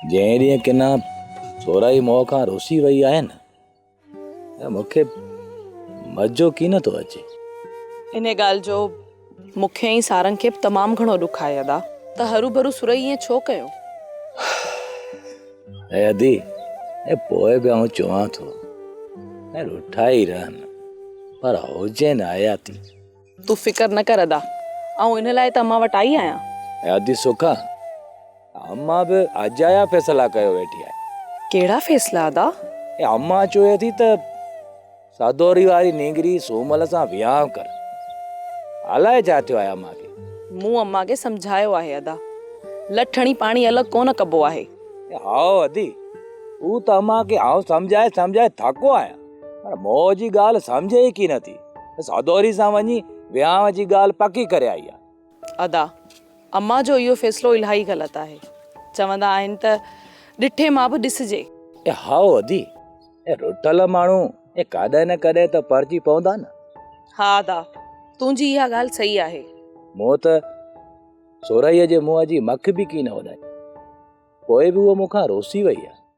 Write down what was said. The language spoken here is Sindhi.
جنهن ڏينهن ڪنا سورائي مون کان روسي وئي آهي نه ته مون کي مزو ڪين ٿو اچي. انهيء ڳالهه جو مون کي ۽ سارنگ کي به تمام گهڻو ڏک آهي ادا. ته هروڀرو سرهي ائين ڇو ڪيو؟ اي ادي، اي پوء به آئون چوان ٿو ته رٺا ئي رهن پر هجين حياتي. تون فڪر نه ڪر ادا، آئون ان لاء ته امان وٽ آئي آهيان. اي ادي سکا، امان به اجايا فيصلا ڪيو ويٺي آهي. ڪهڙا فيصلا ادا؟ اي امان چوي ٿي ته سدوري واري نينگري سومل سان وهانء ڪر. الائي ڇا ٿيو آهي امان کي. مون امان کي سمجهايو آهي ادا، لٺ هڻي پاڻي الڳ ڪونه ڪبو آهي. اي هائو ادي، هو ته امان کي آئون سمجهائي سمجهائي ٿڪو آهيان، پر موهه جي ڳالهه سمجهي ئي ڪين ٿي. سدوري سان وڃي وهانء جي ڳالهه پڪي ڪري آئي آهي. ادا، امان جو اهو فيصلو الاهي غلط آهي. چوندا آهن ته ڏٺي مان به ڏسجي. اي هائو ادي، اي رٺل ماڻهو اي ڪڏهن نه ڪڏهن ته پرچي پوندا نه. ها ادا، تنهنجي اها ڳالهه صحيح آهي. مون ته سورهيه جي منهن جي مک به ڪين اڏائي، پوء به هوء مون کان روسي وئي آهي.